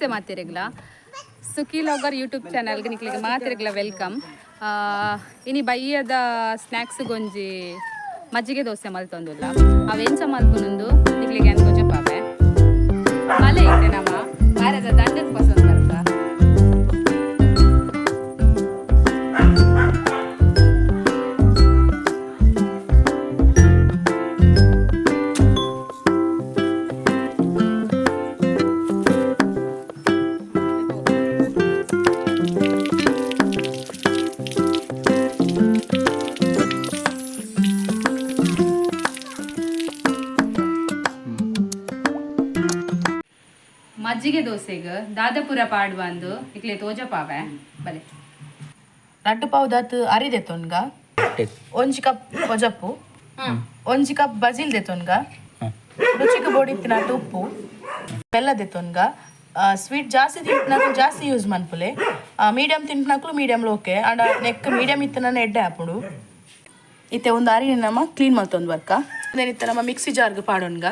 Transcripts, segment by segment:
ನಮಸ್ತೆ ಮಾತಿರಿಗ್ಲ ಸುಖಿ logger YouTube ಚಾನಲ್ಗೆ ನಿಕ್ಲಿಗೆ ಮಾತಿರಿಗ್ಲ welcome. ಇನಿ ಬಯ್ಯದ ಸ್ನ್ಯಾಕ್ಸ್ ಗೊಂಜಿ ಮಜ್ಜಿಗೆ ದೋಸೆ ಮಲ್ತೊಂದುಲ್ಲ. ಅವೆಂಚ ಮಲ್ಪುನೊಂದು ನಿಕ್ಲಿಗೆ ಅನ್ಕೊಜ ಪಾಪೆ ಮಲೆ ಇತ್ತೆ ನಮ್ಮ ಬಾರದ ದಂಡದ ಪಸಂದ್ ಬರ್ತಾ. ಮಜ್ಜಿಗೆ ದೋಸೆಗ್ ದಾದಪುರ ಪಾಡ್ವಂದು ಇಕ್ಲೆ ತೋಜ ಪಾವೆ ಬಲೆ. ರಡ್ಡು ಪಾವುದಾತ್ ಅರಿ ದೆತೊನ್ಗ, ಒಂಜಿ ಕಪ್ ಕೊಜಪು, ಒಂಜಿ ಕಪ್ ಬಜಿಲ್ ದೆತೊನ್ಗ, ರುಚಿಗೆ ಬೋಡಿತ್ತಿನಾತ್ ಉಪ್ಪು, ಬೆಲ್ಲ ದೆತೊನ್ಗ. ಸ್ವೀಟ್ ಜಾಸ್ತಿ ತಿಂಪುನಕುಲು ಜಾಸ್ತಿ ಯೂಸ್ ಮನ್ಪುಲೆ, ಮೀಡಿಯಂ ತಿನ್ಪುನಕುಲು ಮೀಡಿಯಂ ಓಕೆ. ಆಂಡ ನೆಕ್ ಮೀಡಿಯಂ ಇತ್ತನ ಎಡ್ಡೆ ಆಪುಂಡು. ಇತ್ತೆ ಒಂದು ಅರಿ ನಮ್ಮ ಕ್ಲೀನ್ ಮಲ್ತೊಂದು ಬರ್ಕ. ಇತ್ತೆ ನಮ್ಮ ಮಿಕ್ಸಿ ಜಾರ್ಗ್ ಪಾಡೊನ್ಗ.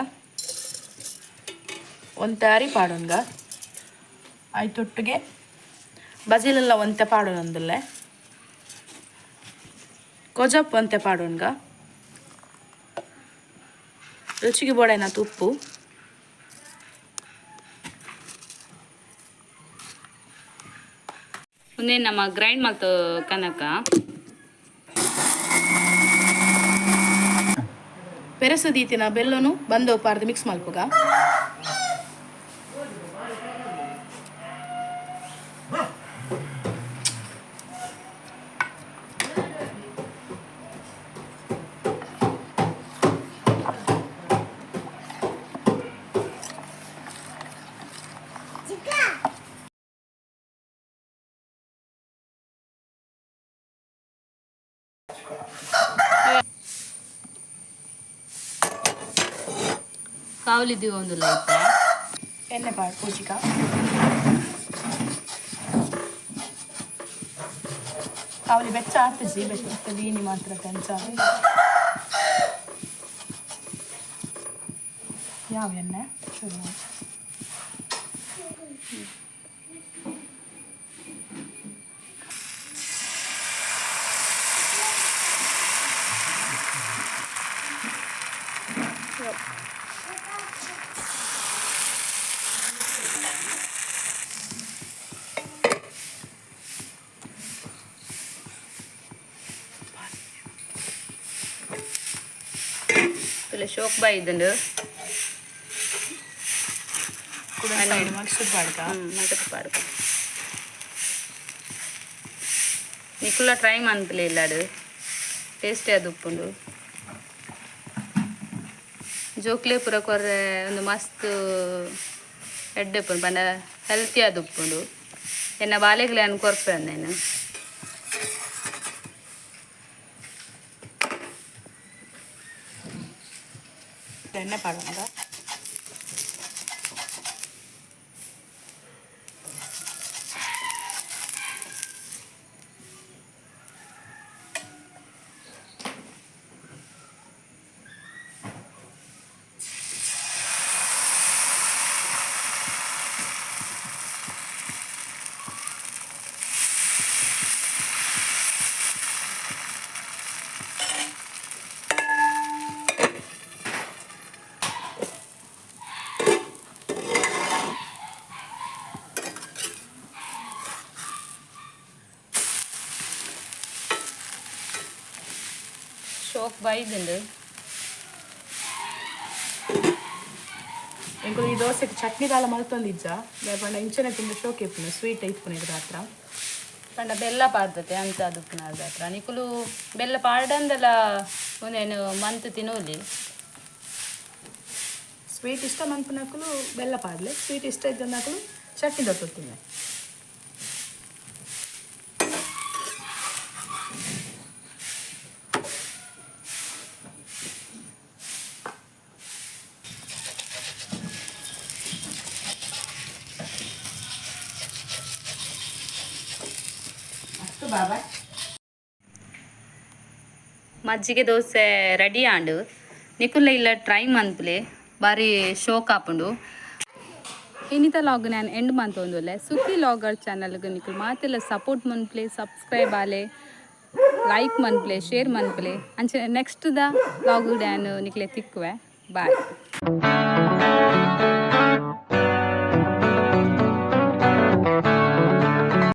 ಒಂತೆ ಅರಿ ಪಾಡೊನ್ಗ, ಆಯ್ತೊಟ್ಟಿಗೆ ಬಜಿಲೆಲ್ಲ ಒಂತೆ ಪಾಡೊನೊಂದುಲ್ಲೆ, ಕೊಜಪ್ ಒಂತೆ ಪಾಡೊನ್ಗ, ರುಚಿಗೆ ಬೋಡಾಯ್ನಾತ್ ಉಪ್ಪು. ಉಂದೇ ನಮ್ಮ ಗ್ರೈಂಡ್ ಮಲ್ತು ಕನಕ. ಪೆರಸು ದೀತಿನ ಬೆಲ್ಲನು ಬಂದವು ಪಾರ್ದು ಮಿಕ್ಸ್ ಮಲ್ಪುಗ. ಕಾವಲಿ ಒಂದು ಇತ್ತೆ. ಎಣ್ಣೆ ಪಾಡ್ ಪೂಜಿಕ. ಕಾವಲಿ ಬೆಚ್ಚ ಆತಜಿ, ಬೆಚ್ಚ ದೀನಿ ಮಾತ್ರ ಕಂಚ. ಯಾವ ಎಣ್ಣೆ ಶುರು ಮಾಡು. ತುಲೆ ಶೋಕ್ ಬಾಯ್ದುಂಡು. ಕುಡ ಸೈಡ್ ಮಲ್ಸುದ್ ಪಾಡ್ಕ. ಮಲ್ತಕ್ಕೆ ಪಾಡ್ಕ. ನಿಕುಲ ಟ್ರೈ ಮನ್ಪುಲೆ ಇಲ್ಲಾಡು, ಟೇಸ್ಟಿ ಅದು ಉಪ್ಪುಂಡು. ಜೋಕ್ಲೆ ಪೂರ ಕೊರ್ರೆ ಒಂದು ಮಸ್ತ್ ಎಡ್ಡೆ ಉಪ್ಪುಂಡು ಪಂಡ ಹೆಲ್ತಿ ಅದು ಉಪ್ಪುಂಡು. ಎನ್ನ ಬಾಲೆಗ್ಲೆ ಅನ್ ಕೊರ್ಪೆ ಅಂದೇನು. ಎಣ್ಣೆ ಪಾಡೋಣ. ಶೋಕ್ ಬೈದುಂಡು. ಎಂಕುಲು ಈ ದೋಸೆಗೆ ಚಟ್ನಿ ದಾಲ ಮಲ್ತೊಂದಿಜ್ಜ ಪಂಡ ಇಂಚನೆ ತಿಂದು ಶೋಕೆ ಇಪ್ಪುನು, ಸ್ವೀಟ್ ಇಪ್ಪುನು ಇದ್ರ ಹತ್ರ. ಪಂಡ ಬೆಲ್ಲ ಪಾಡ್ದತೆ ಅಂತ ಅದು ಹತ್ರ. ನಿಕುಲು ಬೆಲ್ಲ ಪಾಡಂದಲ ಒಂದೇನು ಮಂತ್ ತಿನ್ನೋಲಿ. ಸ್ವೀಟ್ ಇಷ್ಟ ಮನ್ಪುನಕುಲು ಬೆಲ್ಲ ಪಾಡ್ಲೆ, ಸ್ವೀಟ್ ಇಷ್ಟ ಇದ್ದನಕುಲು ಚಟ್ನಿ ದೊಡ್ಡ. ಅಷ್ಟು ಬಾಬಾ. ಮಜ್ಜಿಗೆ ದೋಸೆ ರೆಡಿ ಆಂಡು. ನಿಕುಲ್ಲ ಇಲ್ಲ ಟ್ರೈ ಮನ್ಪುಲೆ, ಬಾರಿ ಶೋಕ್ ಆಪುಂಡು. ಇನ್ನಿತ ಲಾಗ್ ನಾನು ಎಂಡ್ ಮಂತೊಂದುಲ್ಲೆ. ಸುಖಿ ಲಾಗರ್ ಚಾನಲ್ಗೆ ನಿಕುಲು ಮಾತೆಲ್ಲ ಸಪೋರ್ಟ್ ಮನ್ಪ್ಲೆ, ಸಬ್ಸ್ಕ್ರೈಬ್ ಆಲೆ, ಲೈಕ್ ಮನ್ಪ್ಲೆ, ಶೇರ್ ಮನ್ಪ್ಲೆ. ಅಂಚೆ ನೆಕ್ಸ್ಟ್ ದ ಲಾಗ್ ಡ್ಯಾನ್ ನಿಕ್ಲೆ ತಿಕ್ಕುವೆ. ಬಾಯ್.